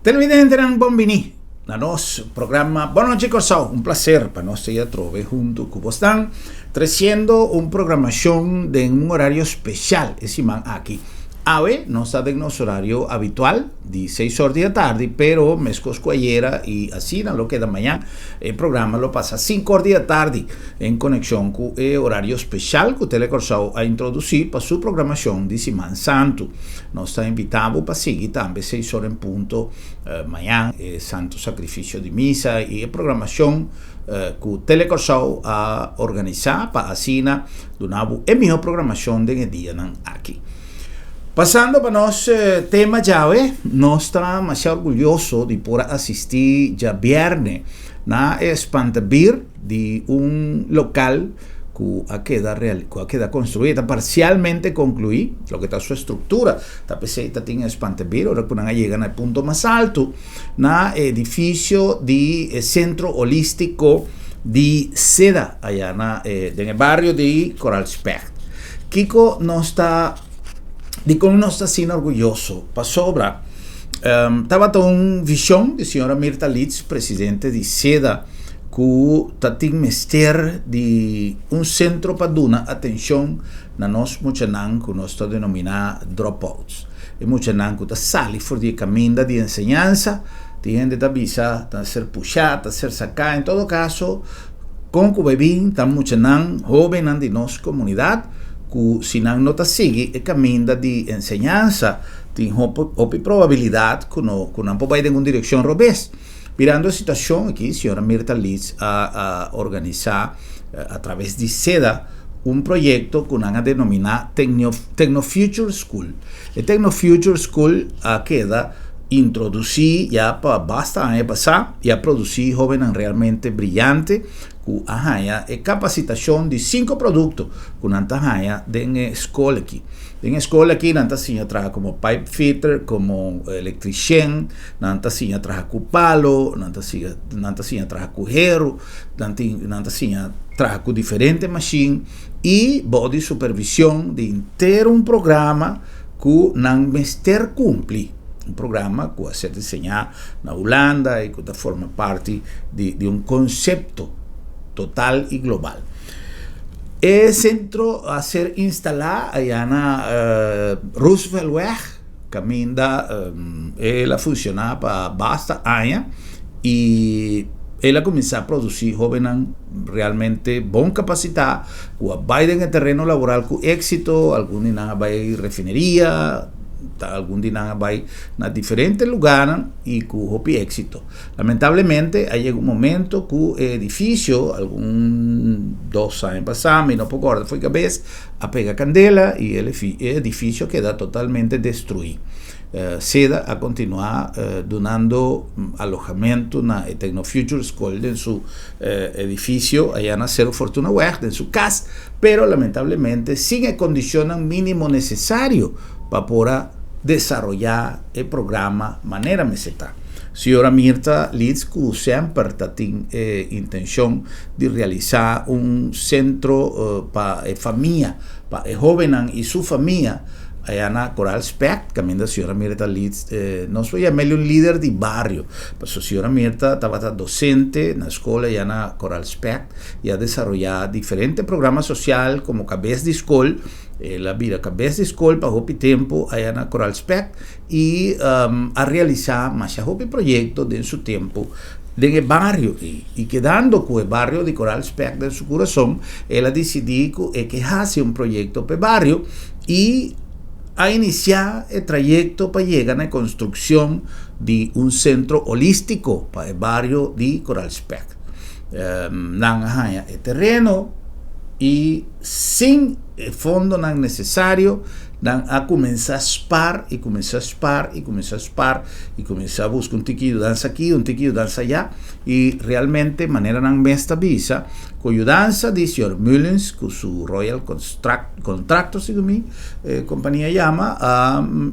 Televidentenan bon bini na nos programa Bon Nochi Kòrsou. Un placer pa nos ta atrobe huntu ku bosnan tresiendo un programashon den un horario spesial e siman aki. Awe nos ta den nos horario habitual di seis or di atardi, pero meskos ku ayera i asina lo keda mañan, e programa lo pasa sinku or di atardi en konekshon ku e horario spesial ku Telekòrsou a introdusí pa su programashon di Siman Santu. Nos ta invitá bo pa sigui tambe seis or en punto mañan e Santo Sacrificio di Misa i e programashon ku Telekòrsou a organisá pa asina duna bo e mihó programashon den e dianan aki. Pasando pa nos tema djawe, nos ta masha orguyoso di por a asistí djabièrnè na e spantabir di un lokal ku a keda ku a keda konstruí, ta parsialmente konkluí, loke ta su estruktura, ta p'esei ta tin e spantabir ora ku nan a yega na e punto mas altu na e edifisio di e Sentro Holístiko di Seda aya na e den e bario di Koral Specht. Kiko nos ta dikon nos ta asina orguyoso? Pasobra tabata un vishon di señora Mirta Litz, presidente di Seda, ku ta tin mester di un sentro pa duna atenshon na nos muchanan ku nos ta denominá dropouts. E muchanan ku ta sali for di e kaminda di enseñansa, tin hende ta bisa ta ser pushá, ta ser saká, en todo kaso kon ku bai bin ta muchanan, hóbennan di nos komunidat ku si nan no ta sigui e kaminda di enseñansa tin hopi probabilidat ku no ku nan por bai den un direkshon robes. Mirando e situacion aki, señora Mirta Litz a organisa a traves di seda un proyecto cu nan a denomina Tecnofuture School. E Tecnofuture School a keda introduci ya pa basta aña pasa y a produci hobennan realmente briyante cu a haya e capacitacion di cinco producto cu nan ta haya den e scol aki. Den e scol aki nan ta siña traha como pipe fitter, como electricien, nan ta siña traha cu palo, nan ta siña nan ta siña traha cu heru, nan tin nan ta siña traha cu diferente machine y bou di supervision di henter un programa cu nan mester cumpli. Un programa cu a ser diseña na Hulanda y cu ta forma parti di di un concepto total y global. E sentro a ser instalá aya na Rooseveltweg, kaminda el a funshoná pa basta aña i el a kuminsá produsí hóbennan realmente bon kapasitá ku a bai den e tereno laboral ku éksito, algun di nan a bai refineria, algun di nan a bai na diferente lugánan i ku hopi éksito. Lamentablemente a yega un momento ku e edifisio, algun dos aña pasá, mi no por kòrda fo'i kabes, a pega kandela i e edifisio a keda totalmente destruí. Seda a kontinuá dunando alohamentu na e Tecnofuture School den su edifisio ayá na Sero Fortunaweg, den su kas, pero lamentablemente sin e kondishonnan mínimo nesesario pa por a desaroyá e programa manera mester ta. Señora Mirta Litz ku semper ta tin e intenshon di realisá un sentro pa e famia, pa e hóbennan i su famia aya na Koral Spect, kaminda señora Mirta Litz nos por yam'el un lider di bario, pasobra señora Mirta tabata dosente na skol aya na Koral Spect i a desaroyá diferente programa sosial komo kabes di skol. El a bira kabes di skol pa hopi tempu aya na Koral Spect i a realisá masha hopi proyekto den su tempu den e bario ei. I kedando ku e bario di Koral Spect den su kurason, el a disidí ku e ke hasi un proyekto pa e bario i a inisiá e trayekto pa yega na e konstrukshon di un sentro holístiko pa e bario di Koral Spect. Nan a haña e tereno i sin e fondonan nesesario, nan a kuminsá spar i kuminsá spar i kuminsá spar i kuminsá buska un tiki yudansa aki, un tiki yudansa ayá i realmente manera nan mes ta bisa ku yudansa di señor Mullins ku su Royal Contractor segun mi e kompania yama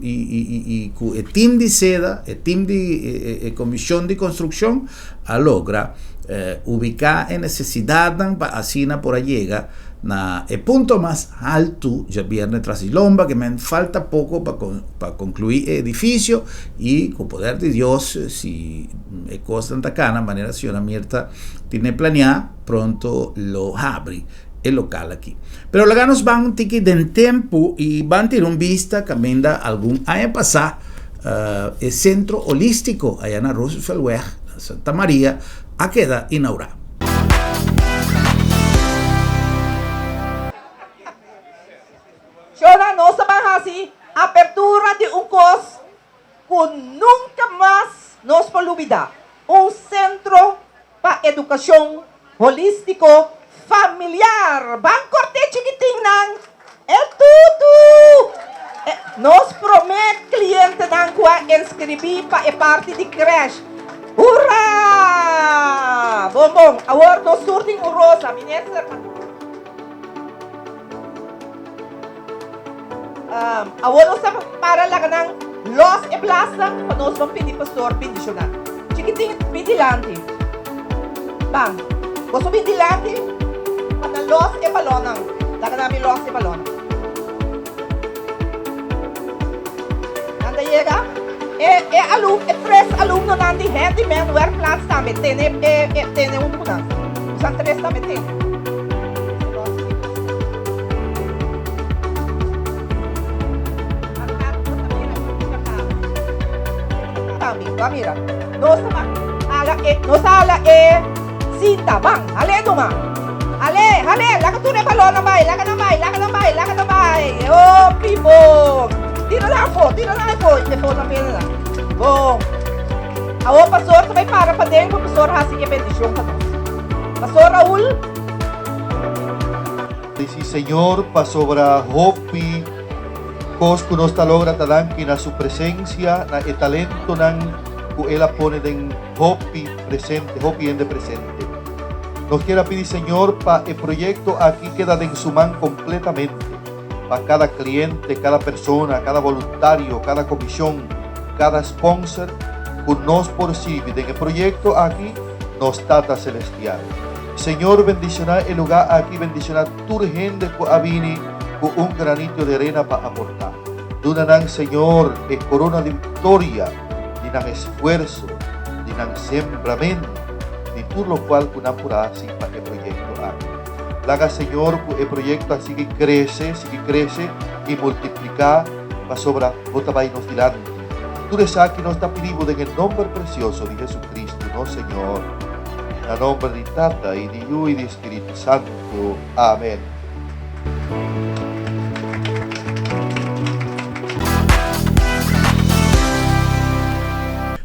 i i ku e tim di seda, e tim di e komishon di konstrukshon a logra ubiká e nesesidatnan pa asina por a yega. na e punto mas haltu djabierne tras di lomba ke men falta poko pa pa konkluí e edifisio i ku poder di Dios si e kosnan ta kana manera señora Mirta tine planeá pronto lo habri e lokal aki. Pero laga nos ban un tiki den tempu i ban tira un bista kaminda algun aña pasá e sentro holístiko aya na Rooseveltweg na Santa Maria a keda inaurá. Shona, nos ta ban hasi apertura di un kos ku nunka mas nos por lubidá, un sentro pa edukashon holístiko familiar. Ban kort'é chikitinnan, e tutu! Nos promé klientenan ku a inskribí pa e parti di krèsh. Hurra! Bon bon, awor nos tur tin un rosa. Minister. Awor nos ta para laga nan los e blasnan pa nos ban pidi pastor bendiciona. Chikitin bin dilanti. Ban. Boso bin dilanti pa nan los e balonnan. Laga nan bin los e balonnan. Nan ta yega. E e alum e tres alumnonan di Handyman Werkplaats tambe tene e e tene huntu ku nan. Usan tres tambe tene. Ban mira. Nos ta ban hala e, nos ta hala e cinta. Ban, hal'é numa. Hal'é, hal'é. Laga tur e balonnan bai, laga nan bai, laga nan bai, laga nan bai. Hopi bon. Tira nan afó, tira nan afó. E fo nan bene nan. Bon. Awor pastor ta bai para paden pa pastor hasi e bendicion pa nos. Pastor Raul. Disi Señor pasobra hopi kos ku nos ta logra ta danki na su presencia, na e talentonan ku el a pone den hopi presente, hopi hende presente. Nos kier a pidi Señor pa e proyecto aki keda den su man completamente, pa cada cliente, cada persona, cada voluntario, cada comision, cada sponsor ku nos por sirbi den e proyecto aki, nos Tata Celestial. Señor bendiciona e lugar aki bendiciona tur hende cu a bini cu un granito de arena pa aporta. Duna nan Señor e corona di victoria di nan esfuerzo, di nan sembramento, di tur locual cu nan por a haci pa e proyecto aki. Laga Señor cu e proyecto a sigui crece, sigui crece y multiplica pasobra Bo ta bay nos dilanti. Tur esaki nos ta pidi Bo den e nomber precioso di Jesucristo nos Señor. Na nomber di Tata y di Yu y di Spiritu Santu. Amen.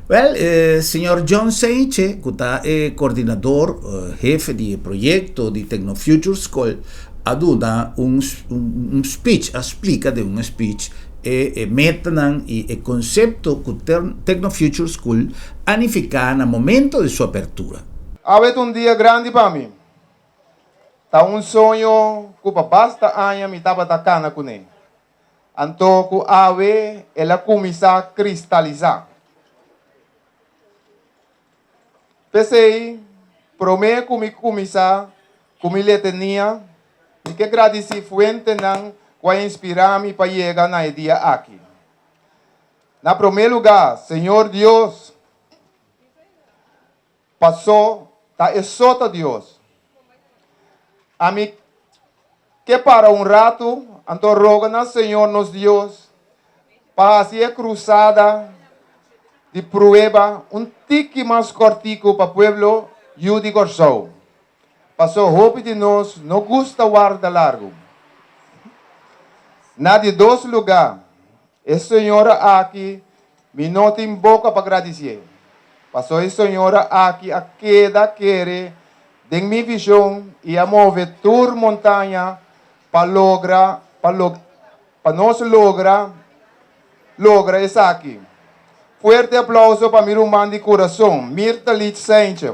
Wel, señor John Seiche, cu ta e coordinador, hefe di e proyecto di Tecnofuture School, a duna un un speech, a splica den un speech e e metanan y e concepto cu Tecnofuture School a nifica na momento di su apertura. Awe ta un dia grandi pa mi. Ta un soño ku pa basta aña mi tabata kana kuné. Anto ku awe el a kuminsá kristalisá. P'esei, promé ku mi kuminsá ku mi letenia, mi ke gradisí fuentenan ku a inspirá mi pa yega na e dia aki. Na promé lugá, Señor Dios, pasó ta e so ta Dios. Ami ke para un ratu, anto roga na Señor nos Dios pa hasi e krusada di prueba un tiki mas kòrtiku pa pueblo yu di Kòrsou. Pasó hopi di nos no gusta warda largu. Na di dos lugá, e señora aki mi no tin boka pa gradisié. Pasó e señora aki a keda kere den mi vishon i a move tur montaña pa logra pa pa nos logra logra esaki. Fuerte aplauso pa mi ruman di kurason, Mirta Lich Seintje.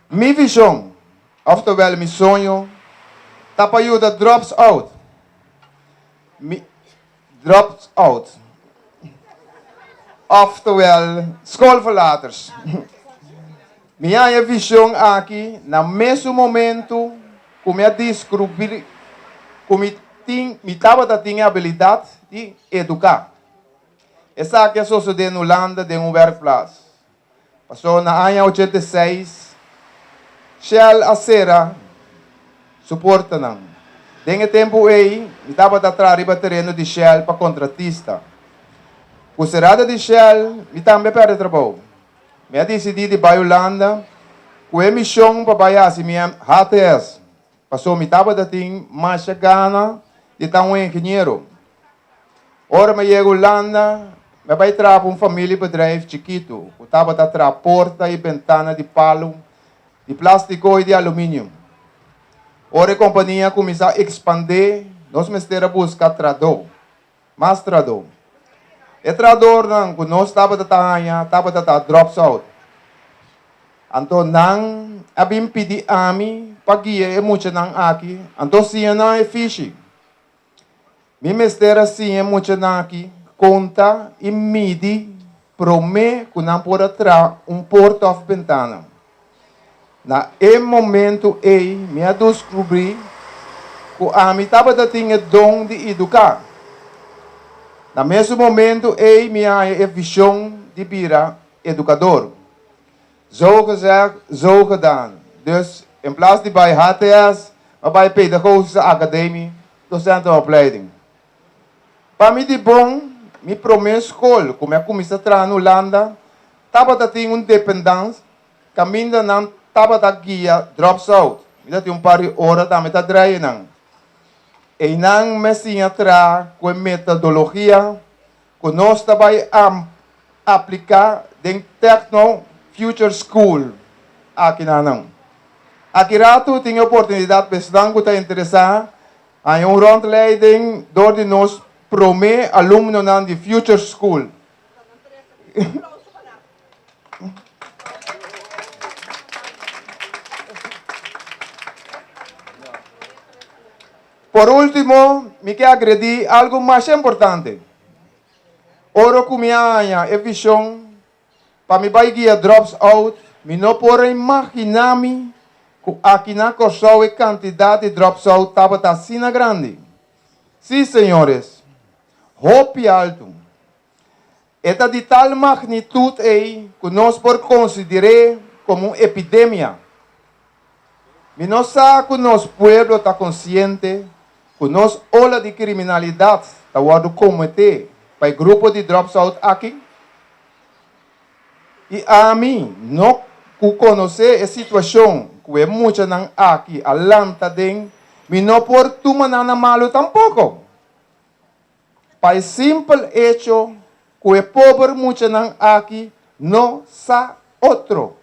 Mi vishon, oftewel mi soño, ta pa yuda drops out. Mi drops out. Oftewel schoolverlaters. Mi a haña e vishon aki na mesun momentu ku mi a diskubrí ku mi tin mi tabata tin e abilidat di eduká. Esaki a sosodé na Hulanda den un wèrkplaats. Pasobra na aña 86 Shell a sera su portanan. Den e tempu ei mi tabata traha riba tereno di Shell pa kontratista. Ku serada di Shell mi tambe a pèrdè trabou. Mi a disidí di bai Hulanda ku e mishon pa bai hasi mi HTS, pasobra mi tabata tin masha gana di ta un ingeniero. Ora mi a yega Hulanda, mi a bai traha pa un familiebedrijf chikitu ku tabata traha porta i bentana di palu, di plástiko i di aluminium. Ora e kompania a kuminsá ekspandé, nos mester a buska trahadó. Mas trahadó. E trahadornan ku nos tabata ta haña tabata ta drops out. Anto nan a bin pidi ami pa guia e muchanan aki, anto siña nan e fishi. Mi mester a siña e muchanan aki konta i midi promé ku nan por a traha un porta òf bentana. Na e momentu ei mi a deskubrí ku ami tabata tin e don di eduká. Na mesun momentu ei mi a haña e vishon di bira edukador. Zo gezegd, zo gedaan. Dus in plas di bai HTS, mi a bai Pedagogische Academie, docentenopleiding. Pa mi di bon, mi promé skol ku mi a kuminsá traha na Hulanda tabata tin un dependans kaminda nan tabata guia drops out. Mi ta tin un par di ora tambe ta draai nan. Einan mi a siña traha ku e metodologia ku nos ta bai apliká den Techno Future School aki na nan. Aki ratu tin e oportunidat pa esnan ku ta interesá Haña un rondleiding dor di nos promé alumnonan di Future School. Por último, mi ke agredí algu masha importante. Ora ku mi a haña e vishon Pa mi bai guia drops out, mi no por a imaginá mi ku aki na Kòrsou e kantidat di drops out tabata asina grandi. Sí, señores, hopi altu. E ta di tal magnitut ei ku nos por konsider'é komo un epidemia. Mi no sa ku nos pueblo ta konsiente ku nos ola di kriminalidat ta wòrdu kometé pa e grupo di drops out aki. I ami no ku konosé e situashon ku e muchanan aki a lanta den, mi no por tuma nan na malu tampoko. Pa e simpel echo ku e pober muchanan aki no sa otro.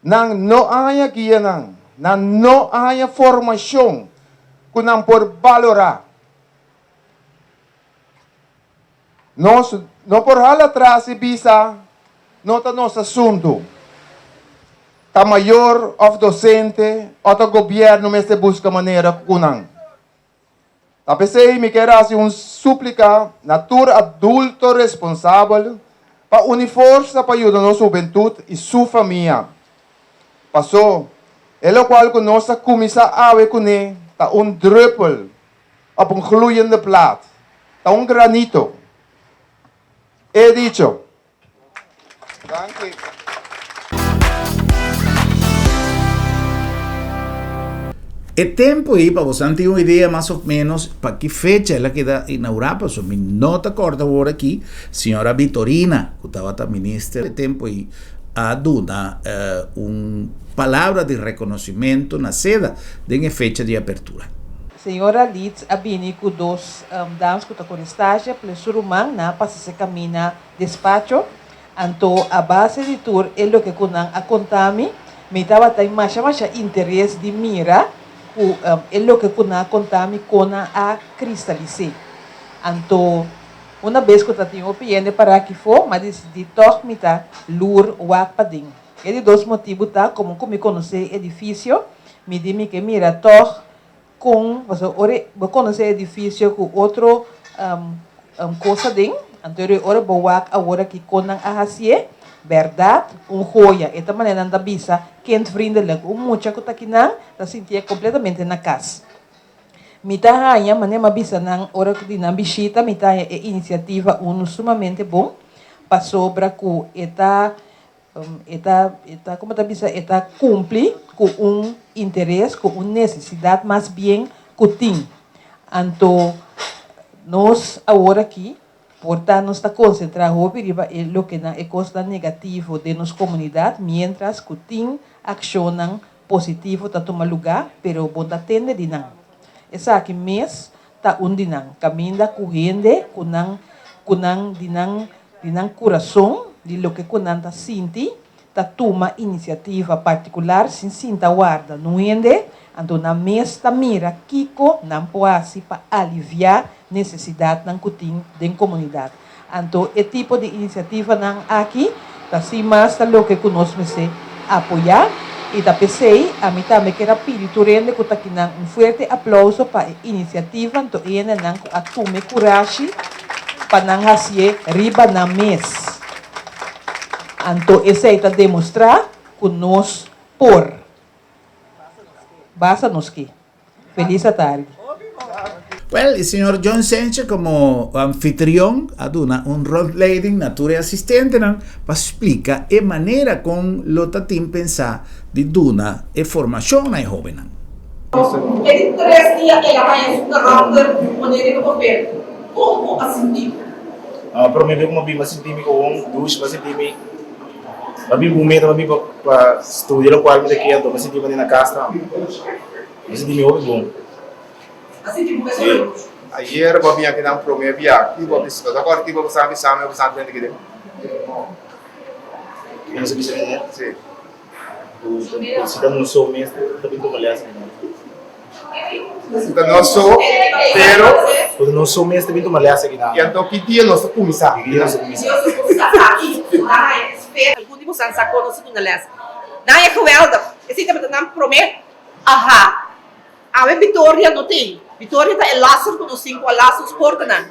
Nan no a haña guianan, nan no a haña formashon ku nan por balorá. Nos no por hala atras i bisa, No ta nos asuntu. Ta mayor òf dosente òf ta gobièrnu mester buska manera ku nan. Ta p'esei mi kier hasi un súplika na tur adulto responsabel pa uni forsa pa yuda nos hubentut i su famia. Pasó, e lokual ku nos a kuminsá awe kuné ta un drùpel òf un gluyende plaat, ta un granito. He dicho. Danki. E tempo ei pa bosan tin un idea mas of menos pa ki fecha el a keda inaugurá pasobra mi no ta kòrda awor aki señora Vitorina ku tabata minister e tempo ei a duna un palabra di rekonosimento na seda den e fecha di apertura. Señora Leeds a bini ku dos dams ku ta kore stage p'e su ruman nan a pasa se kamina Despacho, anto a base di tur e loke ku nan a konta mi, mi tabatin masha masha interes di mira ku e loke ku nan a konta mi kon nan a kristalis'é. Anto una bes ku ta tin hopi hende pará akifó, m'a disidí tòg mi ta lur wak paden. E di dos motibu ta komo ku mi konosé e edifisio, mi di mi ke mira tòg Kon, pasobra ora bo konosé edifisio ku otro kos aden, anto ora bo wak awor aki kon nan a hasié, Bèrdat, un hoya, e ta manera nan ta bisa kindvriendelijk, un mucha ku ta kinan ta sintié kompletamente na kas. Mi ta haña, manera mi a bisa nan ora ku di nan bishita, mi ta haña e inisiativa unu sumamente bon, pasobra ku e ta e ta e ta komo ta bisa e ta kumpli ku un interes, ku un nesesidat mas bien ku tin. Anto nos awor aki Por ta nos ta konsentrá hopi riba e lokenan e kosnan negativo den nos komunidat miéntras ku tin akshonnan positivo ta tuma lugá pero bo ta tende di nan. Esaki mes ta un di nan, kaminda ku hende ku nan ku nan di nan di nan kurason di loke ku nan ta sinti ta tuma inisiativa partikular sin sinta warda nun hende, anto nan mes ta mira kiko nan por hasi pa aliviá nesesidatnan ku tin den komunidat. Anto e tipo di inisiativanan aki ta sin mas ta loke ku nos mester apoyá i ta p'esei ami tambe kier a pidi tur hende ku ta kinan un fuerte aplouso pa e inisiativa anto e hendenan ku a tuma e kurashi pa nan hasié riba nan mes. Anto esei ta demostrá ku nos por. Basta nos ke. Felis atardi. Wel, e señor John Senche como anfitrion a duna un rondleiding na tur e asistentenan pa splica e manera con lo ta tin pensa di duna e formacion na e hobennan. E di tres dia el a haña su karakter pone riba papel. Kon bo a sinti bo? Prome bes ku mi a bin, mi a sinti mi kon dushi, mi a sinti mi mi a bin ku un meta, mi a bin pa studia lokual mi ta ke, anto mi a sinti mi na kas tambe. Mi a sinti mi hopi bon. A sinti bo mes orguyoso? Ayer bo a bin akinan prome bia, ki bo a bisa? Bo ta kòrda ki bo a bisa mi, bo sa drenta kiden? Ki nos a bisa mi? Si. Si ta nos so mes ta bin tuma les akinan. Si ta nos so, pero. Ku ta nos so mes ta bin tuma les akinan. I anto ki dia nos ta kuminsá? Ki dia nos ta kuminsá? Algun di boso sa kon nos ta duna les. Nan e geweldig. Esei tabata nan promé aha. Awe Vitoria no tin. Vitoria ta e laster ku nos tin ku a las nos portanan.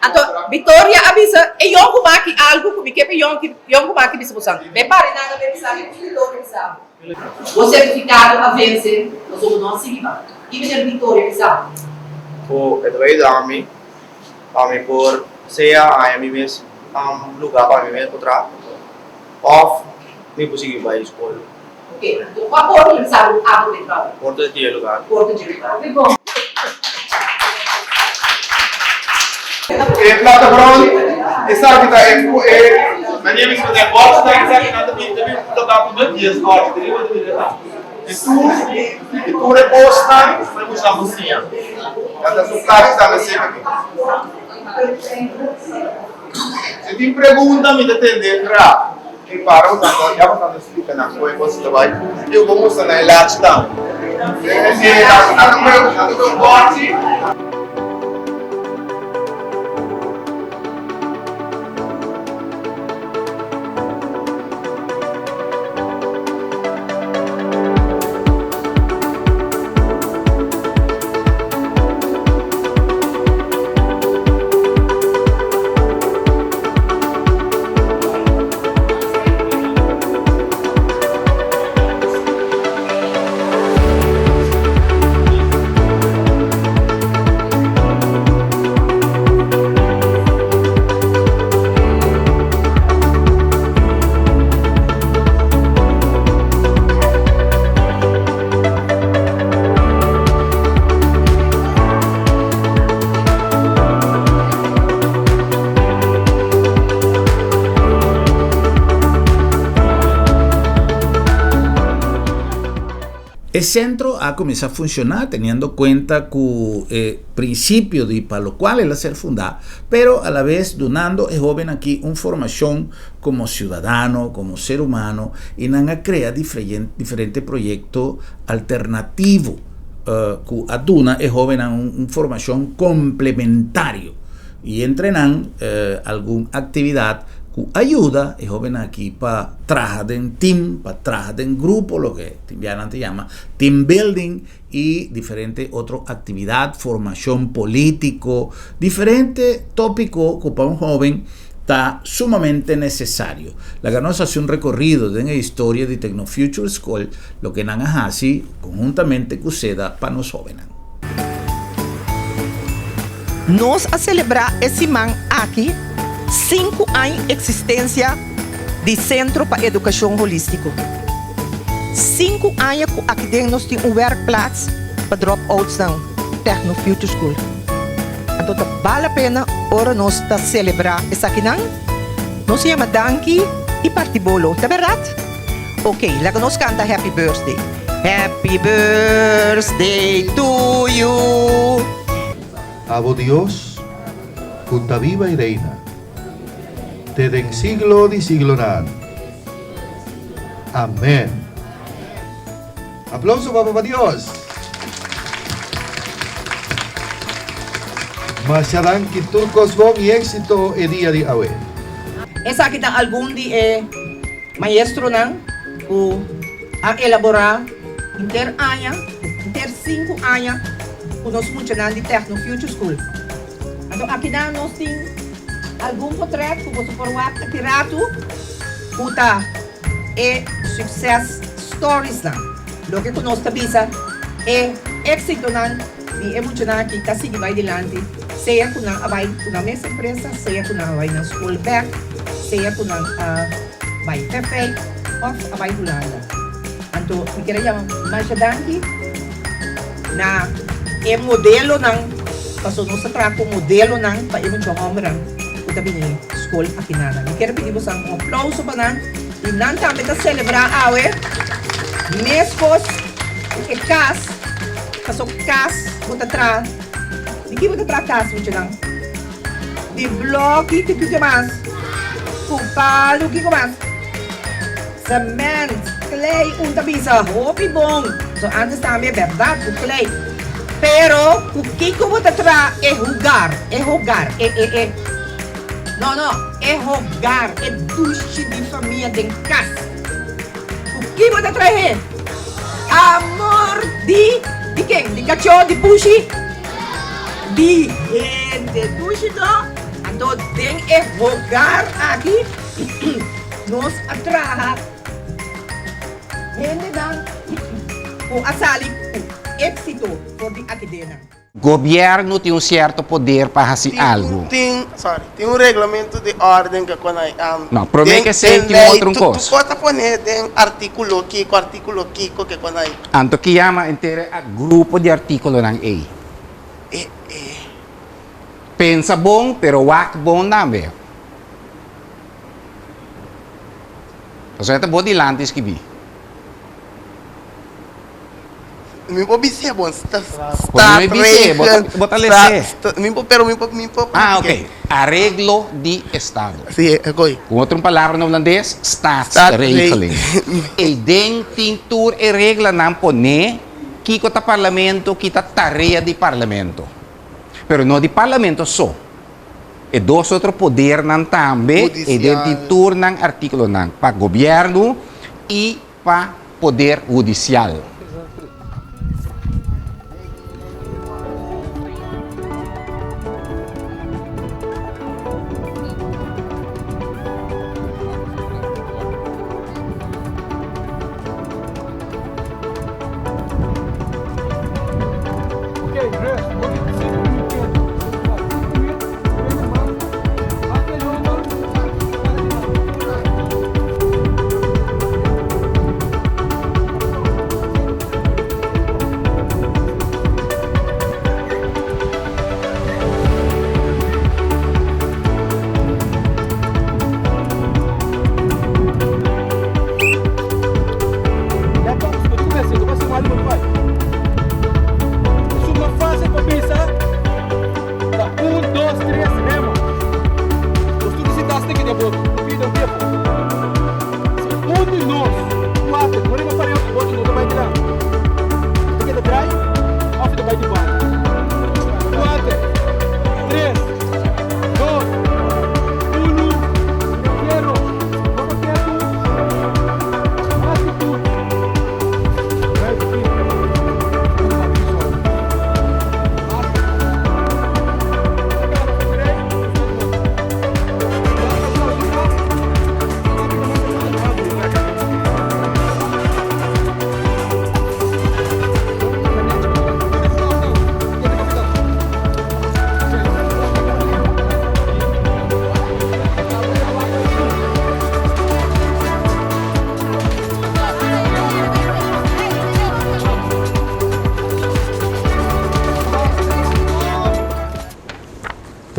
Anto Vitoria a bisa e yonkuman aki algu ku mi ke pa e yonkuman aki bisa boso. Be pare nan a be bisa mi ku Vitoria bisa bo. Bo sertifikado a vense pasobra bo no a sigui ba. Ki meneer Vitoria bisa bo? Ku e ta bai yuda mi pa mi por sea haña mi mes luga pa mi mes por traha òf mi por sigui bai skol. Ok, anto kua porta lo bisa bo abo den trabou? Porta di e lugar. Porta di e lugar. Hopi bon. E plataforma esaki ta e e Mania mi spende box ta esaki nan ta bin ta bin toka ku no dies box di riba di riba i tur i tur e kosnan pa busha bo siña nan ta su plachi tambe seka mi si tin pregunta mi ta tende ra mi para bo tanto ya bo tanto splika nan kon e kos ta bai i bo mustra nan e lachi tambe nan ta un bochi. E sentro a kuminsá funshoná teniendo kuenta ku e prinsipio di pa lokual el a ser fundá, pero alabes dunando e hóben aki un formashon komo siudadano, komo ser humano, i nan a krea diferente proyekto alternativo ku a duna e hóbennan un formashon komplementario. I entre nan algun aktividat ku a yuda e hóbennan aki pa traha den tim, pa traha den grupo, loke tin bia nan ta yama team building i diferente otro aktividat, formashon polítiko, diferente tópiko ku pa un hóben. ta sumamente nesesario. Laga nos hasi un rekorido den e historia di Tecnofuture School, loke nan a hasi konhuntamente ku seda pa nos hóbennan. Nos a selebrá e siman aki sinku aña eksistensia di Sentro pa Edukashon Holístiko. Sinku aña ku akiden nos tin un werkplaats pa drop-outsnan, Techno Future School. Anto ta bal la pena ora nos ta selebrá esakinan, nos yama danki i parti bolo, ta bèrdat? Ok, laga nos kanta Happy Birthday. Happy birthday to you. Abo Dios, ku ta biba i reina, te den siglo di siglonan. Amen. Aplauso pa Papa Dios! Masha danki tur kos bon i éksito e dia di awe. Esaki ta algun di e maestronan ku a elaborá henter aña, henter sinku aña ku nos muchanan di Techno Future School. Anto akinan nos tin algun potrèt ku boso por wak aki ratu ku ta e success storiesnan, loke ku nos ta bisa e éksitonan di e muchanan aki ta sigui bai dilanti, sea ku nan a bai ku nan mes empresa, sea ku nan a bai nan skol bèk, sea ku nan a bai Pefei òf a bai Hulanda. Anto mi kier a yama masha danki na e modelonan, pasobra nos ta traha ku modelonan pa e mucha hòmbernan ku ta bini skol akinanan. Mi kier a pidi boso un aplouso pa nan i nan tambe ta selebrá awe meskos ku e kas, pasobra kas bo ta traha, di ki bo ta traha kas muchanan? Di bloki, kiko mas? Ku palu, kiko mas? Cement, klei, un ta bisa hopi bon. So antes tambe berdad ku klei. Pero ku kiko bo ta traha e hogar, e hogar, e e e no no, e hogar, e dushi di famia den kas. Ku ki bo ta trahe? Amor di di ken? Di kachó, di pushi? Di hende dushi no? Anto den e hogar aki Nos a traha hendenan ku a sali ku éksito for di akidenan. Gobierno tin un cierto poder pa haci algo. Tin, sorry, tin un reglamento di orden ke kon ai No, prome ke esey tin otro un cos. Tur cos ta pone den articulo kiko, articulo kiko ke kon ai. Anto ki yama henter e grupo di articulonan ey? E, e. Pensa bon, pero wak bon tambe. Pasobra e ta bo dilanti skibí. Mi por bis'é bon sta Bo no e bis'é, bo ta bo ta les'é. Mi por pero mi por mi por Ah ok, areglo di estado. Sí, e ko'i. Ku otro palabra na hulandes, staatsregeling. Eiden tin tur e reglanan poné kiko ta parlamento, ki ta tarea di parlamento. Pero no di parlamento so. E dos otro podernan tambe e den tin tur nan artíkulonan pa gobièrnu i pa poder hudisial.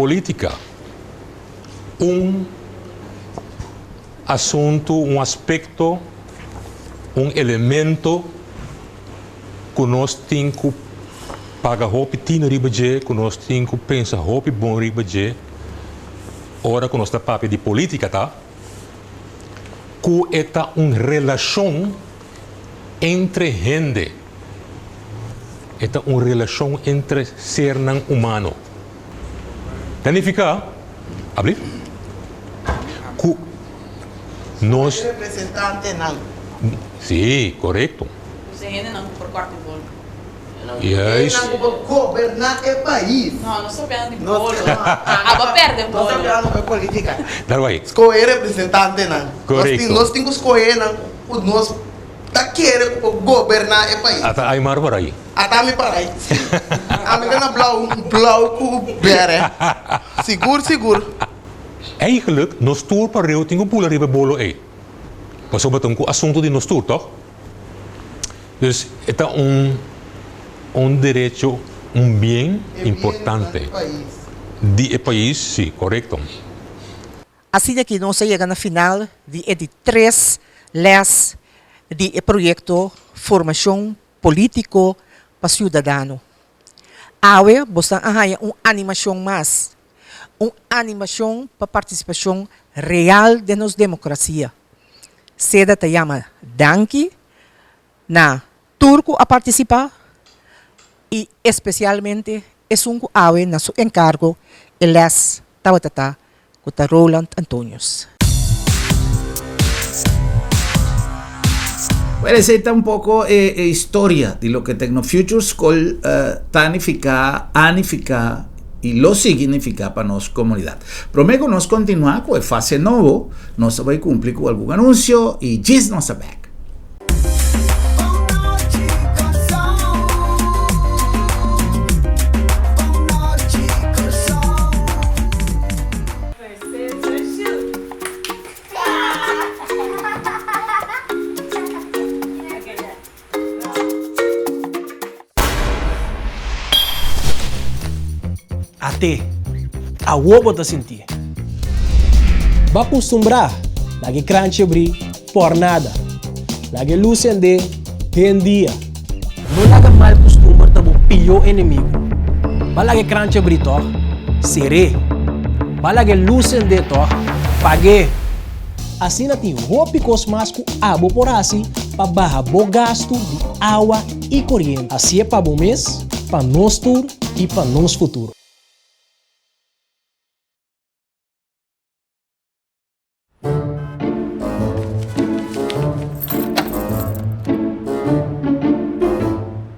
Polítika, un asuntu, un aspekto, un elemento ku nos tin ku paga hopi tino riba dje, ku nos tin ku pensa hopi bon riba dje ora ku nos ta papia di polítika ta ku e ta un relashon entre hende, e ta un relashon entre sernan humano. Ta nifiká, abli, ku nos. Representantenan. Sí, korekto. Nos e hendenan ku por kòrta e bolo. Juist. Hendenan ku por goberná e pais. No, nos ta hablando di bolo. Abo a pèrdè bolo. Nos ta hablando di polítika. Dal bai. Skohe representantenan. Korekto. Nos tin ku skohe nan ku nos ta kere ku por goberná e pais. Ata Aymar por ahí. Ata mi por ahí, sí. Ami ta na blauw, blauw ku bèrè. Sigur, sigur. Eigenlijk, nos tur pareu tin ku bula riba e bolo ei. Pasobra ta un ku asuntu di nos tur, tòg? Dus e ta un un derecho, un bien importante di e pais, sí, korekto. Asina ki nos a yega na final di e di tres les di e proyekto Formashon Polítiko pa Siudadano. Awe bosnan a haña un animashon mas, un animashon pa partisipashon real den nos demokrasia. Seda ta yama danki na tur ku a partisipá i espesialmente esun ku awe na su enkargo e lès tabata ta ku ta Roland Antonius. Bueno, esei ta un poko e e historia di loke Tecnofuture School ta nifiká, a nifiká i lo sigui nifiká pa nos komunidat. Promé ku nos kontinuá ku e fase nobo, nos ta bai kumpli ku algun anunsio i djis nos ta bèk. At'é, awor bo ta sintié. Bo a kustumbrá laga e kranchi abrí por nada. Laga e lus sendé den dia. No laga mal kustumber ta bo pió enemigu. Bo a laga e kranchi abrí tòg? Ser'é. Bo a laga e lus sendé tòg? Pag'é. Asina tin hopi kos mas ku abo por hasi pa baha bo gastu di awa i koriente. Hasié pa bo mes, pa nos tur i pa nos futuro.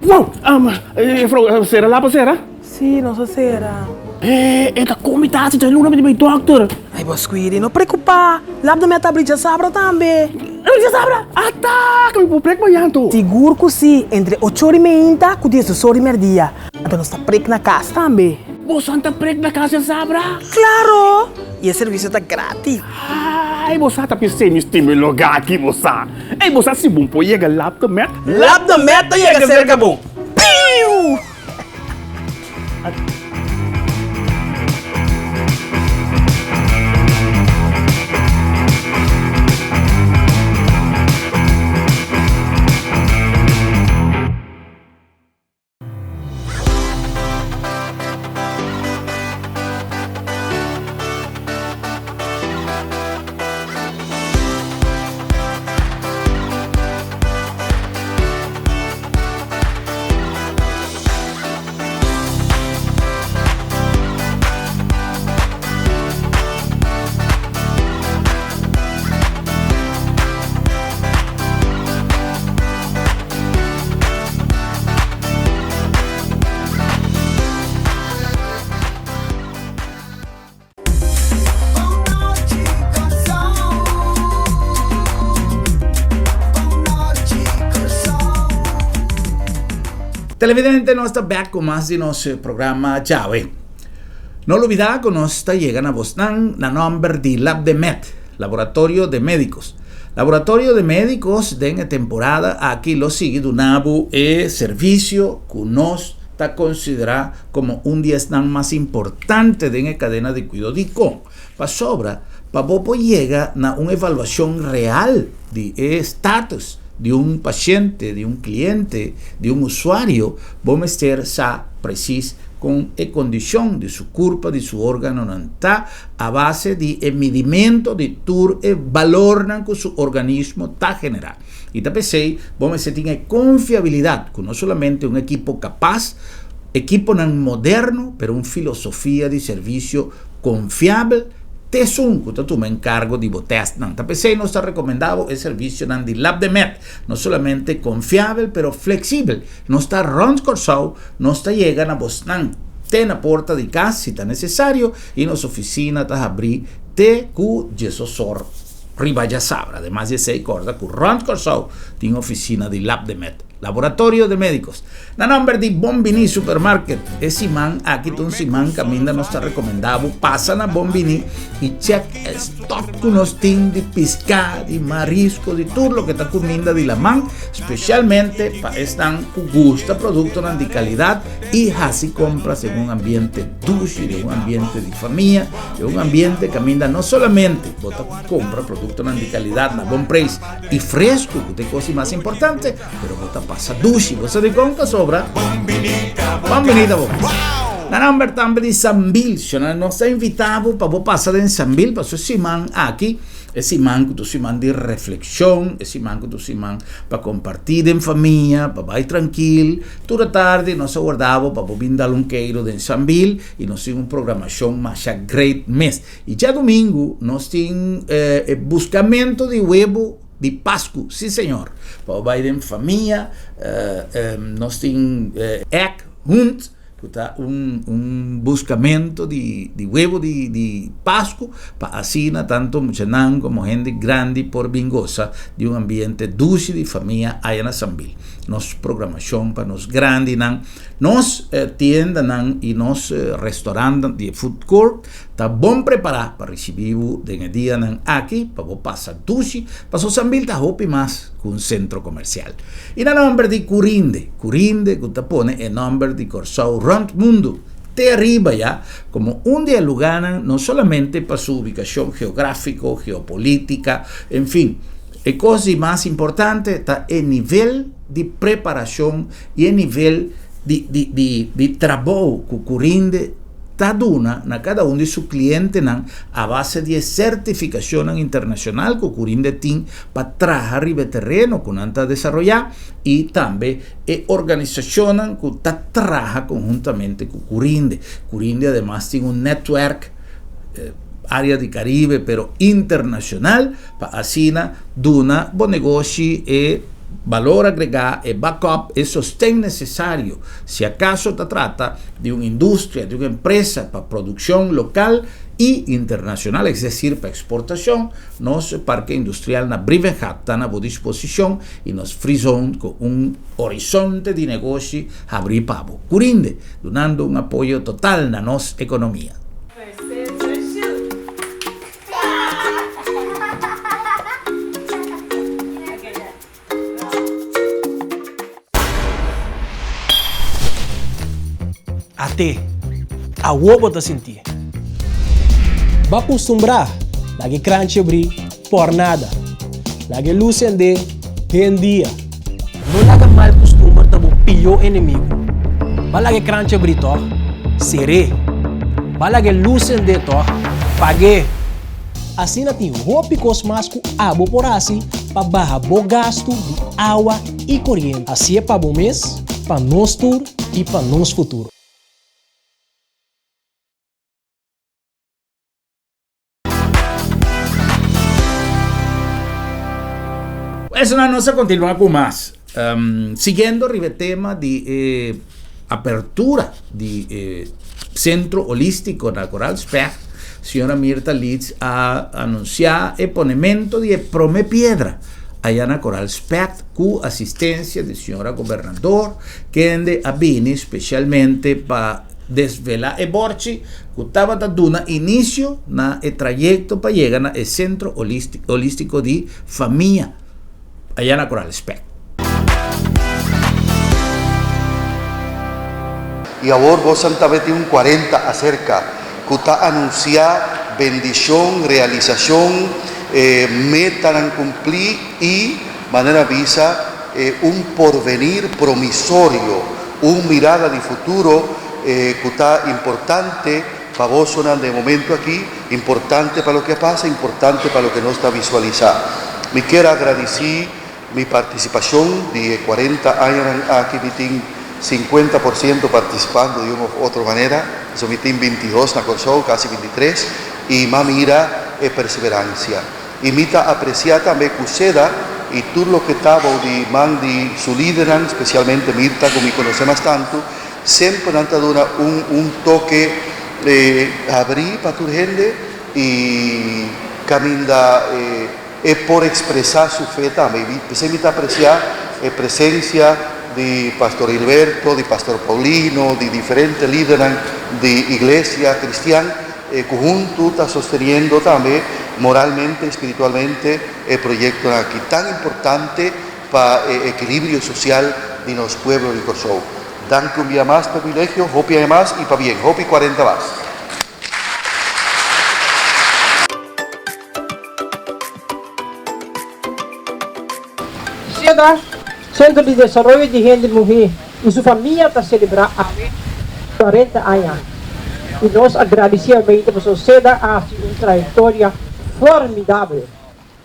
Wow! Juffrouw, sera lapa sera? Sí, nos a sera. Eh, e ta komi ta hasi djaluna mi di bai dokter. Ai, bo Squidi, no preokupá. Lap de mi a ta abri djasabra tambe. Abri djasabra? Ata! Ku mi por prek mañan anto? Sigur ku sí, entre ocho ora i meinta ku diesdos ora i merdia. Anto nos ta prek na kas tambe. Boso ta prek na kas djasabra? Klaro! I e servisio ta gratis. Ai, bo sa ta pis'é mi stima e lugá aki, bo sa. Ei, bo sa si bon por yega Lap de Met? Lap de Met ta yega serka bo. Piu! Televidente nos ta back ku mas di nos programa djawe. No lubida ku nos ta yega na bosnan na nomber di Labdemed, Laboratorio de Médicos. Laboratorio de Médicos den e temporada aki lo sigui duna bo e servisio ku nos. ta konsiderá komo un di esnan mas importante den e kadena di kuido. Dikon? Pasobra pa bo por yega na un evaluashon real di e status di un pashente, di un kliente, di un usuario, bo mester sa presis kon e kondishon di su kurpa, di su órganonan ta, a base di e midimento di tur e balornan ku su organismo ta generá. I ta p'esei bo mester tin e konfiabilidat ku no solamente un ekipo kapas, ekiponan moderno, pero un filosofia di servisio konfiabel t'esun ku ta tuma enkargo di bo tèstnan. Ta p'esei nos ta rekomendá bo e servisionan di Labdemed, no solamente konfiabel pero fleksibel. Nos ta rònt Kòrsou, nos ta yega na bosnan te na porta di kas si ta nesesario i nos ofisina ta habrí te ku diesosor. Riba djasabra. Ademas di esei kòrda ku rònt Kòrsou tin ofisina di Labdemed, Laboratorio de Médicos. Na nòmber di Bon Biní Supermarket, e siman aki ta un siman kaminda nos ta rekomendá bo pasa na Bon Biní i chèk e stòk ku nos tin di piská, di marisko, di tur loke ta kuminda di laman, spesialmente pa esnan ku gusta produktonan di kalidat i hasi kompra segun ambiente dushi, den un ambiente di famia, den un ambiente kaminda no solamente bo ta kumpra produktonan di kalidat na bon preis i fresku, ku ta e kos di mas importante, pero bo ta pasa dushi. Bo sa dikon? Pasobra Bon Biní ta bo kas. Na nomber tambe di Sambil, shona nos ta invitá bo pa bo pasa den Sambil pasobra e siman aki E siman ku ta un siman di reflekshon, e siman ku ta un siman pa kompartí den famia, pa bai trankil. Tur atardi nos a warda bo pa bo bin dal un keiru den Sambil i nos tin un programashon masha great mes. I djadumingu nos tin e buskamentu di webu di Pasku, si señor, pa bo bai den famia. Nos tin egg hunt. Ku ta un un buskamentu di di webu di di Pasku pa asina tantu muchanan komo hende grandi por bin gosa di un ambiente dushi di famia aya na Sambil. Nos programashon pa nos grandinan, nos tiendanan i nos restorantnan di e food court ta bon prepará pa risibí bo den e dianan aki pa bo pasa dushi paso Sambil ta hopi mas ku un sentro komersial. I na nòmber di Curinde, Curinde ku ta pone e nòmber di Kòrsou rònt mundu te ariba ya komo un di e lugánan no solamente pa su ubikashon geográfiko, geopolítika, en fin. E kos di mas importante ta e nivel di preparashon i e nivel di di di di trabou ku Curinde ta duna na kada un di su klientenan a base di e sertifikashonnan internashonal ku Curinde tin pa traha riba e tereno ku nan ta desaroyá i tambe e organisashonnan ku ta traha konhuntamente ku Curinde. Curinde ademas tin un nètwèrk área di Karibe pero internashonal pa asina duna bo negoshi e balor agregá, e backup, e sosten nesesario si akaso ta trata di un industria, di un empresa pa produkshon lokal i internashonal, es desir pa eksportashon, nos parke industrial na Brievengat ta na bo disposishon i nos free zone ku un horizonte di negoshi habrí pa bo. Curinde, dunando un apoyo total na nos ekonomia. At'é, awor bo ta sintié. Bo a kustumbrá laga e kranchi abrí por nada. Laga e lus sendé den dia. No laga mal kustumber ta bo pió enemigu. Bo a laga e kranchi abrí tòg? Ser'é. Bo a laga e lus sendé tòg? Pag'é. Asina tin hopi kos mas ku abo por hasi pa baha bo gastu di awa i koriente. Hasié pa bo mes, pa nos tur i pa nos futuro. Esnan nos a kontinuá ku mas. Siguiendo riba e tema di e apertura di e Sentro Holístiko na Koral Specht, señora Mirta Leeds a anunsiá e ponemento di e promé piedra aya na Koral Specht ku asistensia di señora Gobernador, kende a bini spesialmente pa desvelá e borchi ku tabata duna inisio na e trayekto pa yega na e Sentro Holístiko di Famia. Aya na Coral Spek. I awor bosan tambe tin un 40 aserka ku ta anunsiá bendishon, realisashon, metanan kumplí i, manera bisa, un porvenir promisorio, un mirada di futuro ku ta importante pa bosonan den e momento aki, importante pa loke a pasa, importante pa loke nos ta visualisá. Mi kier a gradisí Mi partisipashon di e 40 añanan aki mi tin 50% partisipando di un of otro manera, pasobra mi tin 22 na Kòrsou, kasi 23, i m'a mira e perseveransia. I mi ta apresiá tambe ku seda i tur loke ta bou di man di su lidernan, spesialmente Mirta ku mi konosé mas tantu, semper nan ta duna un un toke habrí pa tur hende i kaminda e. E por expresa su fe tambe. Y p'esey mi ta aprecia e presencia di Pastor Hilberto, di Pastor Paulino, di diferente lidernan di iglesia cristian cu hunto ta sosteniendo tambe moralmente y spiritualmente e proyectonan aki tan importante pa e equilibrio social di nos pueblo di Corsou. Danki un bia mas pa e privilegio, hopi aña mas y pabien. Hopi 40 mas. Seda, Sentro di Desaroyo di Hende Muhé i su famia ta selebrá awe 40 aña i nos a gradisí Almeida pasobra Seda a hasi un trayektoria formidabel.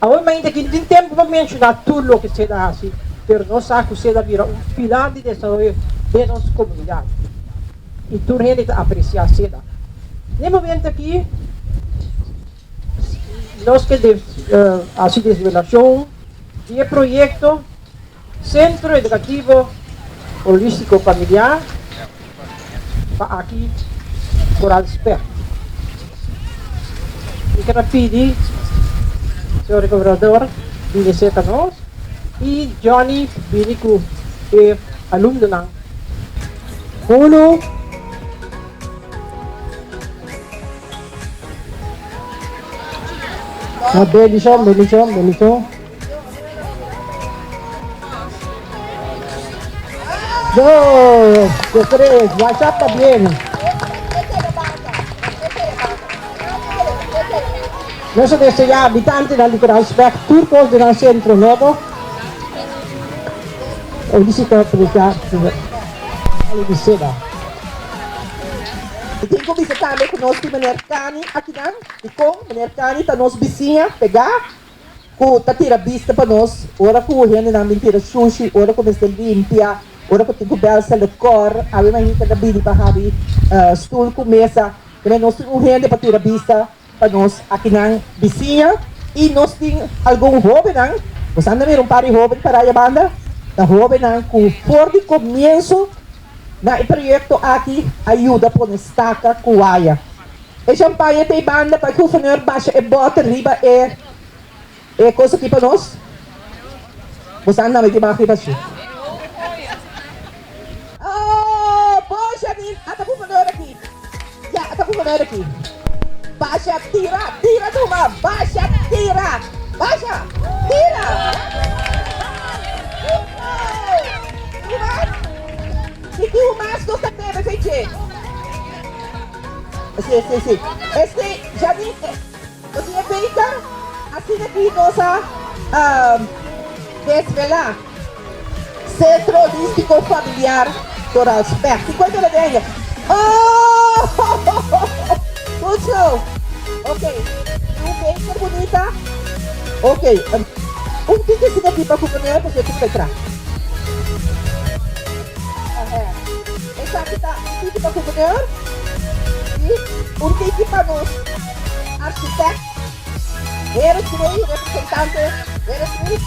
Awe mainta aki no tin tempu pa menshoná tur loke Seda a hasi, pero nos sa ku Seda a bira un pilar di desaroyo den nos komunidat i tur hende ta apresiá Seda. Na e momento aki nos ke hasi desvelashon di e proyekto Sentro Edukativo Holístiko Familiar pa aki Koral Specht. Mi ke ta pidi señor Gobernador bini serka nos i Johnny bini ku e alumnonan. Uno. Bendishon, bendishon, bendishon. Dos, tres, WhatsApp ta bien. Nos a deseá habitantenan di Koransberg tur kos den nan sentro nobo. Un bisita presencial di seda. Mi tin ku bisa tambe ku nos tin meneer Kani akinan. Dikon? Meneer Kani ta nos bisiña pegá ku ta tira bista pa nos ora ku hendenan bin tira shushi, ora ku mester limpia, ora ku tin ku bèl selekòr. Awe mainta ta bini pa habi stul ku mesa. Pero nos tin un hende pa tira bista pa nos akinan bisiña i nos tin algun hóbennan. Nos anda mira un par di hóben pará ya banda. Ta hóbennan ku for di komienso na e proyekto aki a yuda pone staka ku waya. E champaña ta e banda pa e gouverneur basha e boter riba e e cos aki pa nos. Bo sa anda meti bak riba shi. Oh, bo Janine, ata gouverneur aki. Ya, ata gouverneur aki. Basha, tira, tira tuma, basha, tira, basha, tira. Tuma, si tin mas nos ta bebe feche. Sí, sí, sí. Este, Janine, nos tin e beker, asina ki nos a desvelá Centro Holístico Familiar Coral Specht. Tin cuenta de ella? Oh! Goed zo. Ok. Un beker bunita. Ok. Un tiki asina aki pa gouverneur, pasobra e tin petra. Esaki ta un tiki pa gouverneur y un tiki pa nos architect Gerrit Grey, representante Gerrit Grey,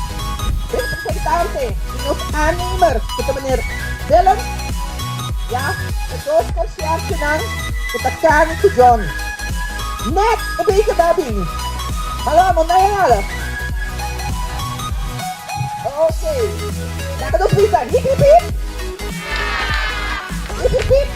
representante di nos aannemer cu ta meneer Willem, ya, e dos conciergenan cu ta Cani cu Johnny. Net e beker da bini. Hallo, no na herhalen. Ok. Laga nos bisa hip hip hip. Hip hip hip.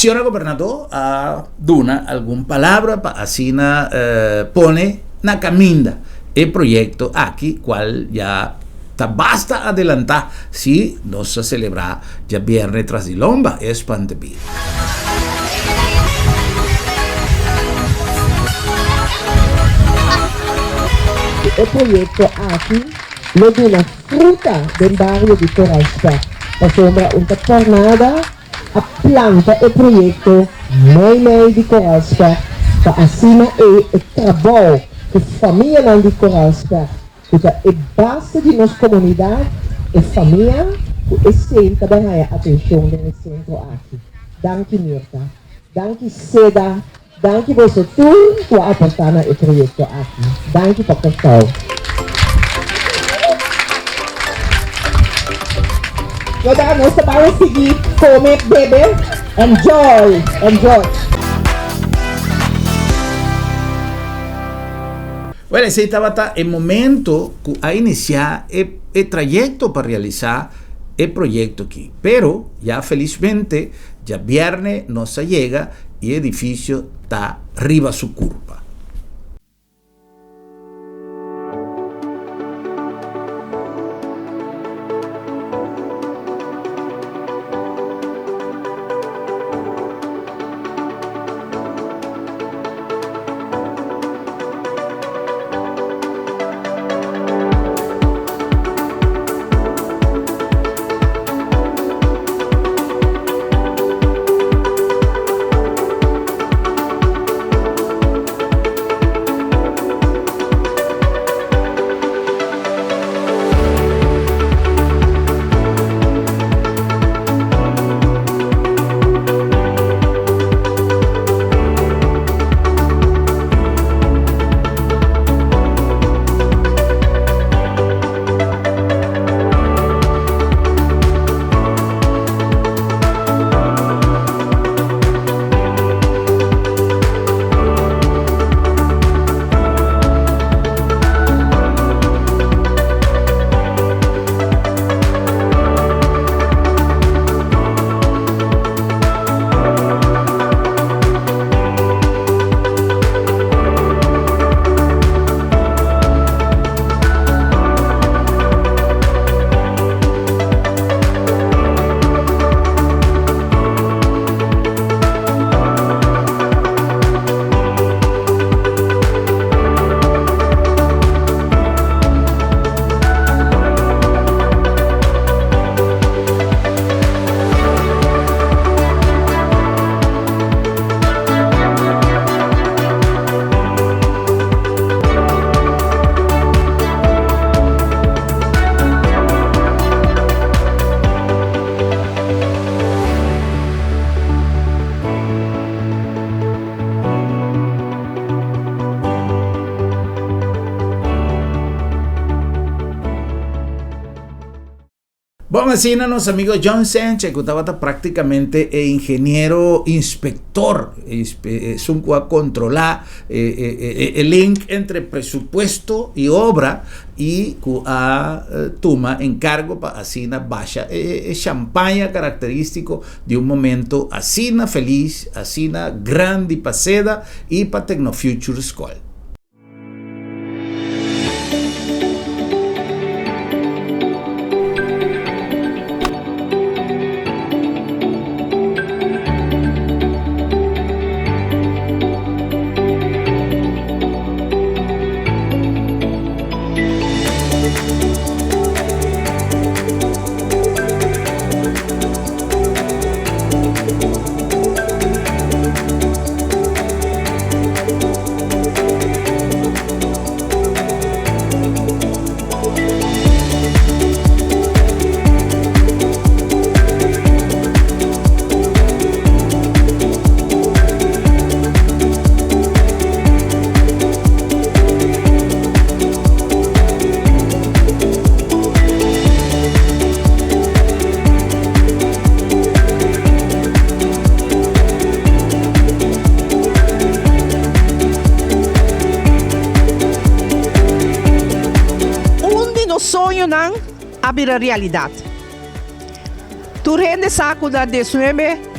Señora Gobernador a duna algun palabra pa asina pone na caminda e proyecto aki cual ya ta basta adelanta si nos a celebra djabierne tras di lomba e Spantebier. E proyecto aki lo duna fruta den bario di Coralspec pasobra un ta tornada a planta e proyecto mei mei di Coralspec pa asina ei e trabou cu famianan di Coralspec cu ta e base di nos comunidad, e famia, cu esey ta bay haya atencion den e centro aki. Danki Mirta. Danki Seda. Danki boso tur cu a aporta na e proyecto aki. Danki pa Kòrsou. Weda nos ta bay sigui come, bebe, enjoy, enjoy. Well, esei tabata e momento ku a inisiá e e trayekto pa realisá e proyekto aki. Pero, ya felismente, djabièrnè nos a yega i e edifisio ta riba su kurpa. Bon, asina nos amigo John Sanchez, ku tabata práktikamente e ingeniero inspektor, esun ku a kontrolá e link entre presupuesto i obra i ku a tuma enkargo pa asina basha e shampaña karakterístiko di un momento asina felis, asina grandi pa seda i pa Tecnofuture Skol. Un di nos soñonan a bira realidat. Tur hende sa ku na diesnuebe.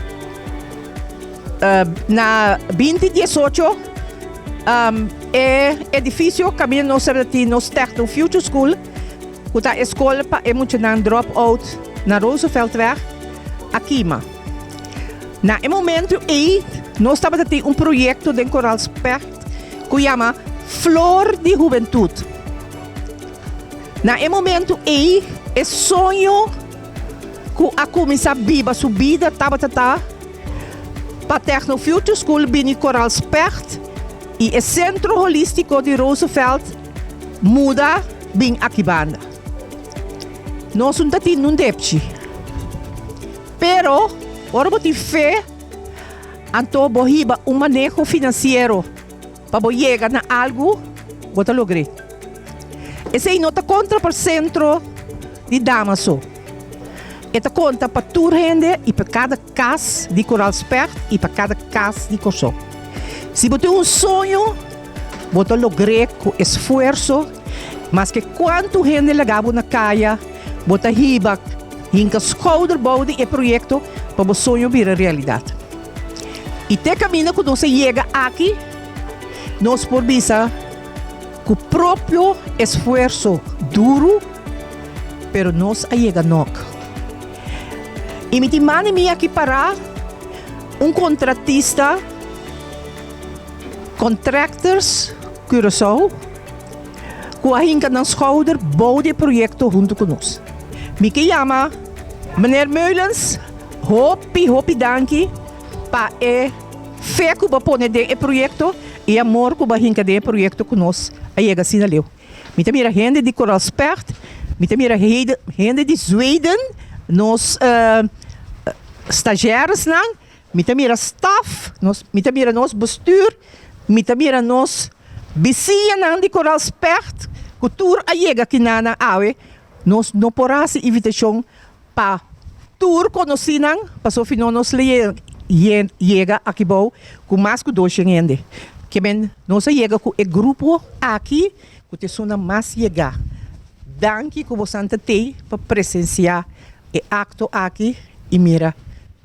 Na binti diesocho e edifisio kaminda nos tabata tin nos Techno Future School, ku ta e skol pa e muchanan drop out na Rooseveltweg, a kima. Na e momento ei nos tabata tin un proyekto den Koraal Specht ku yama Flor di Hubentut. Na e momento ei e soño ku a kuminsá biba su bida tabata ta pa Techno Future School bini Koraal Specht i e Sentro Holístiko di Roosevelt muda bin aki banda. Nos un ta tin nun depchi. Pero ora bo tin fe, anto bo hiba un maneho finansiero pa bo yega na algu, bo ta logr'é. Esei no ta kontra pa sentro di dama so. E ta konta pa tur hende i pa kada kas di Koraal Specht i pa kada kas di Kòrsou. Si bo tin un soño, bo ta logr'é ku esfuerso, maske kuantu hende laga bo na kaya, bo ta hiba hinka skouder bou di e proyekto pa bo soño bira realidat. I te kaminda ku nos a yega aki, nos por bisa ku propio esfuerso duru, pero nos a yega nòk. I mi tin manda mi aki pará un kontratista, Contractors Curaçao, ku a hinka nan skouder bou di e proyekto huntu ku nos. Mi ke yama Meneer Meulens, hopi hopi danki pa e fe ku bo a pone den e proyekto i e amor ku bo a hinka den e proyekto ku nos a yega asina leu. Mi ta mira hende di Koralspecht, mi ta mira hende di Zweden, nos stagiairesnan, mi ta mira staf, nos, mi ta mira nos bestuur, mi ta mira nos bisiñanan di Koralspecht ku tur a yega kinanan awe. Nos no por hasi invitashon pa tur konosínan, pasobra fi no nos lo yega akibou ku mas ku doshen hende. Ke men nos a yega ku e grupo aki ku ta esunnan mas yegá. Danki ku bosan ta tei pa presensiá e akto aki i mira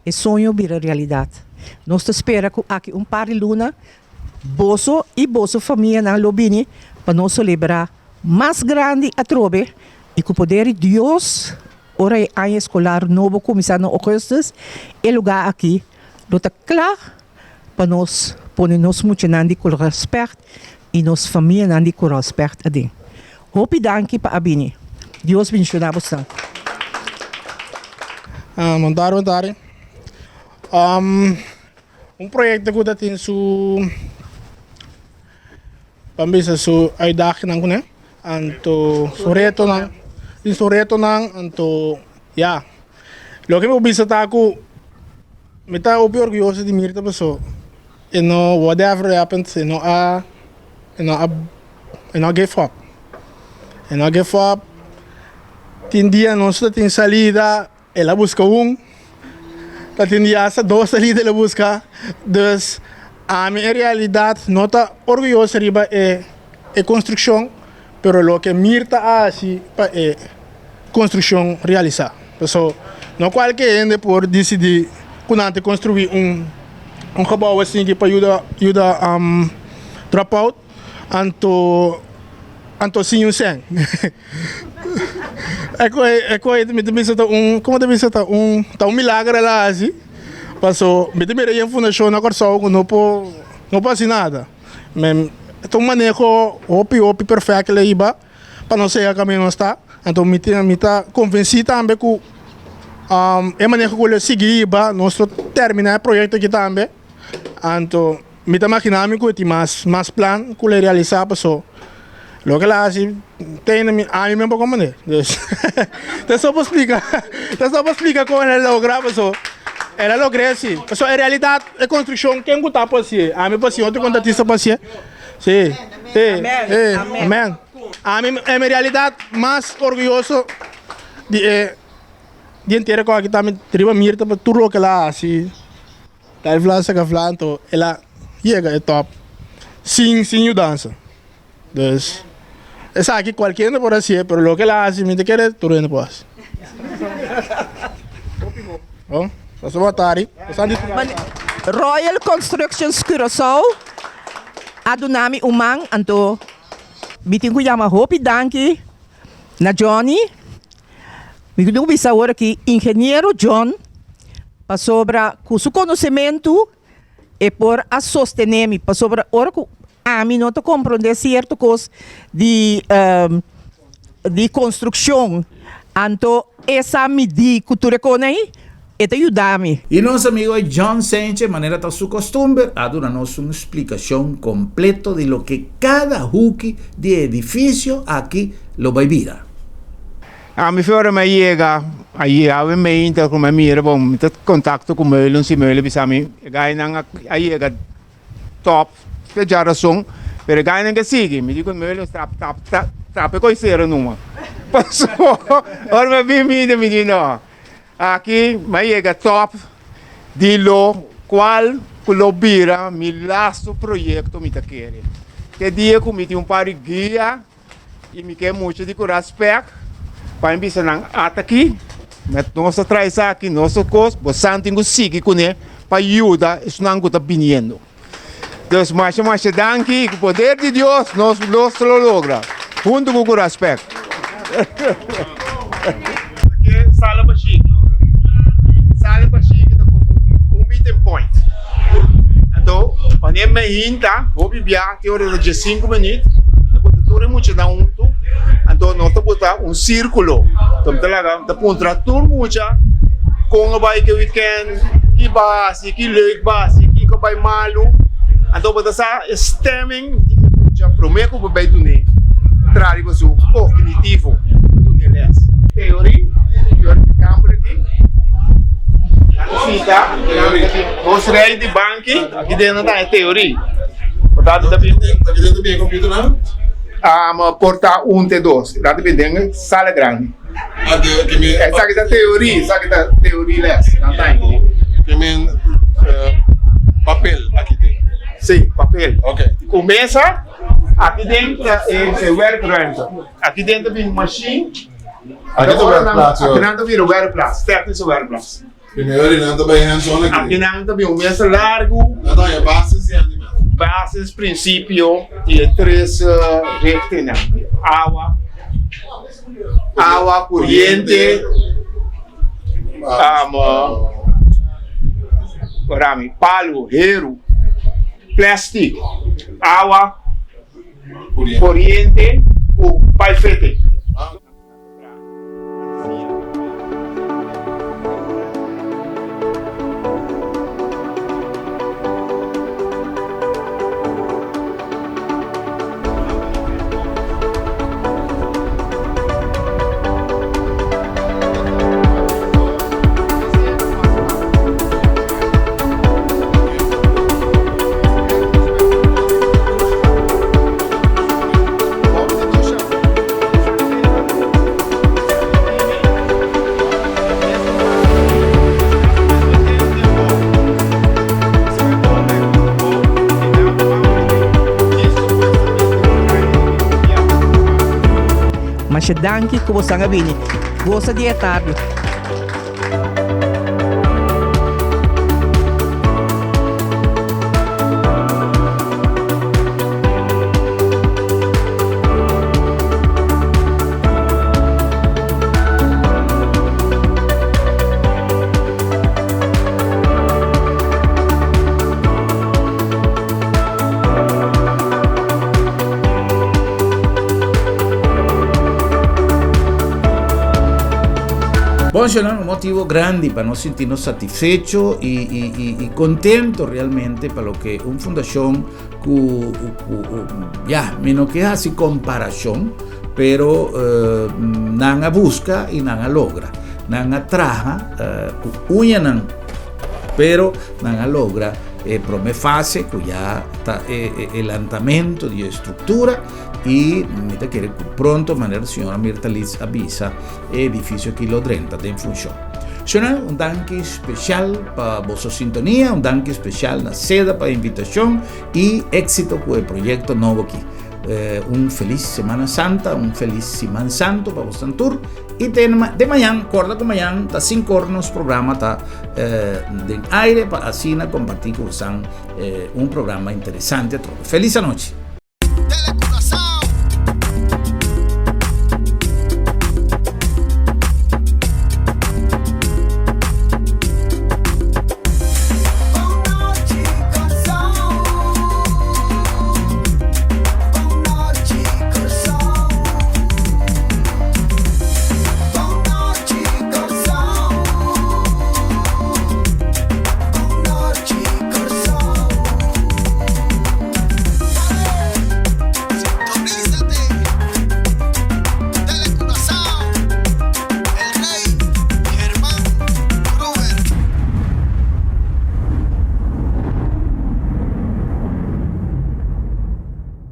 e soño bira realidat. Nos ta spera ku aki un par di luna boso i boso famianan lo bini pa nos selebrá mas grandi atrobe i ku poder di Dios ora e aña eskolar nobo kuminsá na ougùstùs, e lugá aki lo ta kla pa nos pone nos muchanan di Koralspecht i nos famianan di Koralspecht aden. Hopi danki pa a bini. Dios bendishoná bosnan. Bon tardi, bon tardi. Un proyekto ku ta tin su. Ban bisa su uitdagingnan kuné, anto su retonan, tin su retonan, anto ya. Loke mi por bisa ta ku mi ta hopi orguyoso di Mirta paso e no whatever happens e no a e no a e no a give up, e no a give up. Tin dia nos ta tin salida. El a buska un, ta tin di hasta dos salida el a buska. Dus ami en realidad no ta orguyoso riba e e construccion, pero loke Mirta a haci pa e construccion realisa. Paso no cualke hende por dicidi cu nan ta construi un un gebouw asinki pa yuda yuda drop out, anto anto sin un cen. E koe e koe mi ta bisa ta un como ta bisa ta un ta un milager el a haci paso mi ta mira yen fundacion na Corsou cu no por no por haci nada men ta un maneho hopi hopi perfecto el a hiba pa nos yega caminda nos ta anto mi tin mi ta convenci tambe cu e maneho cu el a sigui hiba nos lo termina e proyecto aki tambe anto Mi ta magina mi ku e tin mas mas plan ku lo e realisa paso loke el a hasi te mi ami men por komprende dus ta so por splika ta so por splika kon el a logra paso el a logr'e si paso en realidat e konstrukshon ken ku ta por hasié ami por hasié otro kontratista por hasié si si si amen ami en realidat mas orguyoso di e di henter ku aki ta mi riba mirta pa tur loke el a hasi. Ta e vla saka vla anto el a yega e top sin sin yudansa. Dus esaki cualkier hende por hacié pero loke el a haci mi ta kere tur hende por haci. Bon, pasobra bo a tari. Royal Constructions Curaçao a duna mi un man anto mi tin ku yama hopi danki na Johnny. Mi tin ku bisa awor aki Ingeniero John pasobra ku su konosementu e por a sostené mi pasobra ora ku ami no ta komprondé sierto kos di di konstrukshon anto e sa midí ku tur e kos ei e ta yuda mi. I nos amigo John Senche, manera ta su kostumber, a duna nos un splikashon kompleto di loke kada huki di e edifisio aki lo bai bira. Ami fi ora mi a yega ayi awe meinta ku mi a mira bon mi ta kontakto ku Meulen si Meulen bisa mi e gainan a yega top te djarason pero e gainan ke sigui mi di ku Meulen trap trap trap e koi sera numa paso ora mi a bin mira mi di no aki mi a yega top di lo kual ku lo bira mi lastu proyekto mi ta kere te dia ku mi tin un par di guia. I mi ke mucha di ku raspèk pa mi bisa nan ata aki, met nos ta traha esaki, nos ta kos, bo san tin ku sigui kuné pa yuda esnan ku ta biniendo. Dus masha masha danki i ku poder di Dios nos los lo logra huntu ku ku raspèk. Sala Bashiki Sala Bashiki ta komo un meeting point. Anto wanneer mi a hinta hopi bia te ora ta diesinku minuut ta bota tur e muchanan huntu anto nos ta bota un sirkulo. Anto mi ta laga mi ta puntra tur mucha kon a bai ke weekend, ki bo a hasi, ki leuk bo a hasi, kiko a bai malu. Anto bo ta sa e stemming di e mucha prome ku bo bai dun'é traha riba su kognitivo. Dun'é lès. Teoria, teoria di kamber aki. Nan ta sinta, nos rei di banki, aki den nan ta haña teoria. Por tanto ta bin. Aki den ta bin e computernan? Por ta un te dos. Nan ta bin den sala grandi. Esaki ta teoria, esaki ta teoria les. Nan ta haña. Ke men papel aki den? Si, papel. Ku mesa, aki den ta e werkruimte. Aki den ta bin machine. Aki ta werkplaats. Aki nan ta bira werkplaats, technische werkplaats. Primero di nan ta bai hands on aki. Aki nan ta bin un mesa largu. Nan ta haña basis di anti mesa. Basis, principio di e tres richtingnan. Awa, awa, coriente, rami, palu, heru, plastic, awa. Koriente ku paifete. Masha danki ku bosan a bini. Gosa di e tardi. Bon, Shenan, un motivo grandi pa nos sintirnos satisfecho y, y, y, y contento realmente pa loke un fundacion cu, cu, cu ya, mi no ke haci comparacion, pero uh, nan a busca y nan a logra. Nan a traha uh, cu uñanan, pero nan a logra e prome fase cu ya ta e, e, e lantamento di e structura y mi ta kere cu pronto manera señora Mirta Litz a bisa E edificio aki lo drenta den funcion. Shonal, un danki special pa boso sintonia, un danki special na Seda pa e invitacion y exito cu e proyecto nobo aki. Un felis Semana Santa, un felis Siman Santo pa boso tur. I te de mañan, korda ku mañan ta 5 or nos programa ta den aire pa asina kompartí ku boso un programa interesante atrobe. Felis anochi.